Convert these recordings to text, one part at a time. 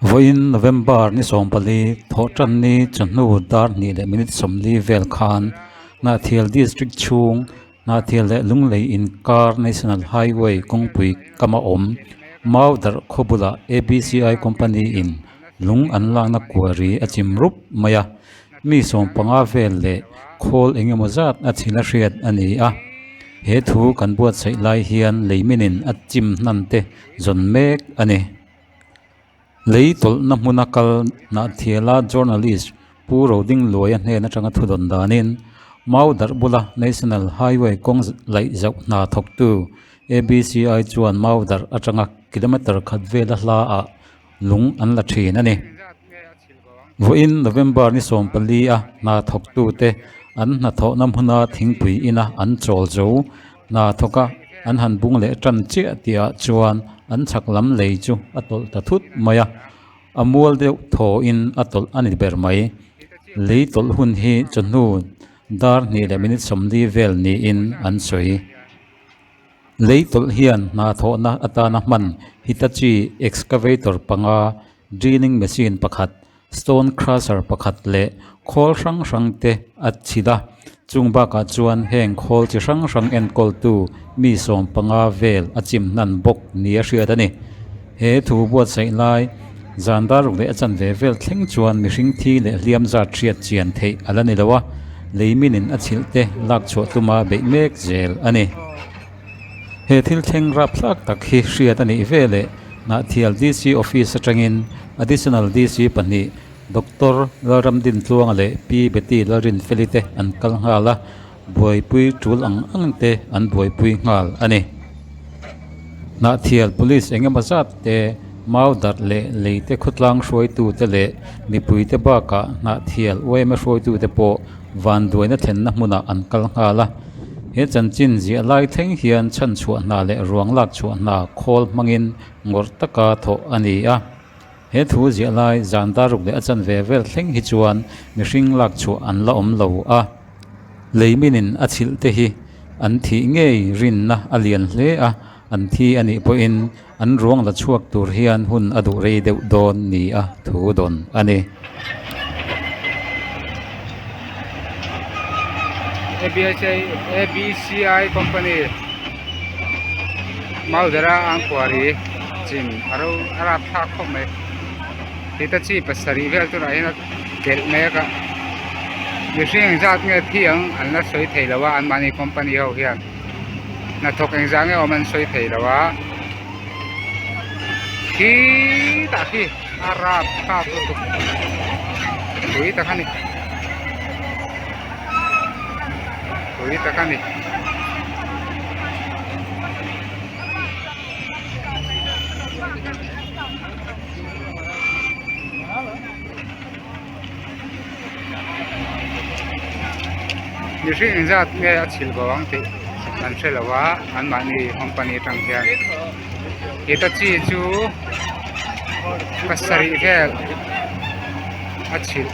Vawiin November ni sawmpali thawhtanni chawhnu dar hnih leh minute sawmli vel khan Hnahthial District chhung Hnahthial leh Lunglei inkar National Highway kawngpui kama awm Mau darh khaw bulah ABCI Company in lung an lakna quarry a chim rup mai a, mi sawmpanga vel leh khawl engemaw zat a chhil a hriat a ni a. He thu kan buatsaih lai hian leiminin a chim hnan te zawn mek a ni. Lei tawlhna hmuna kal Hnahthiala journalist Pu Rodingluaia hnen atanga thu dawn danin Mau darh bula National Highway kawng laih zauh hna thawktu ABCI chuan Mau darh atanga kilometre khat vela hla ah lung an la thin a ni. Vawiin November ni sawmpali a hna thawktute an hnathawhna hmuna thingpui ina an chawl zo hna thawka an han bung leh tan chiah tihah chuan an chhak lam lei chu a tawlh ta thut mai a, a mual deuh thawhin a tawlh a ni ber mai. Lei tawlh hun hi chawhnu dar hnih leh minute sawmli vel niin an sawi. Lei tawlh hian hna thawhna atana hman Hitachi excavator panga Drilling machine pakhat, stone crusher pakhat leh khawl hrang hrang te a chhilh a, chung bakah chuan heng khawl chi hrang hrang enkawltu mi sawm panga vel a chim hnan bawk ni a hriat a ni. He thu buatsaih lai zan dar ruk leh a chanve vel thleng chuan mihring thi leh hliam zat hriat chian theih a la ni lo a, lei minin a chhilh te lak chhuah tuma beih mek zel a ni. He thil thleng rapthlak tak hi hriat a nih veleh Hnahthial DC Office atangin Additional DC pahnih Doctor Lalramdintluanga leh Pi Betty Lalrinfeli te an kal nghal a, buaipui tul ang ang te an buaipui nghal a ni. Hnahthial Police engemaw zat te, mau darh leh leite khawtlang hruaitute leh mipuite bakah Hnahthial yma hruaitute pawh vanduaina thlenna hmunah an kal nghal a. He chanchin ziah lai thleng hian chhanchhuah hna leh ruang lak chhuah hna khawl hmangin ngawrh taka thawh a ni a. He thu ziah lai zan dar ruk leh a chanve vel thleng hi chuan mihring lak chhuah an la awm lo a. Leiminin a chhilh te hi an thih ngei rinna a lian hle a, an thi a nih pawhin an ruang la chhuak tur hian hun a duh rei deuh dawn ni a thu dawn a ni. ABCI company Maldera ang quarry chim a ro a rapthlak khawp mai Hitachi pasarih vel turah hian a kelh mek a mihring engzat nge thi ang an la sawi thei lo a anmahni company ho hian. Hnathawk engzah nge awm an sawi thei lo a khitah khi a rap thlak lutuk pui tak a ni pui tak a ni. Mihring engzat nge a chhilh bo ang tih an hre lo a anmahni company atang hian Hitachi chu pasarih vel a chhilh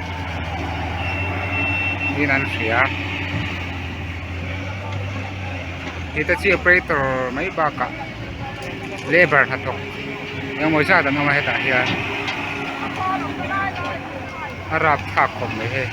niin an hria Hitachi operator mai bakah labour hnathawk engemaw zat an awm a hetah hian a rapthlak khawp mai hei.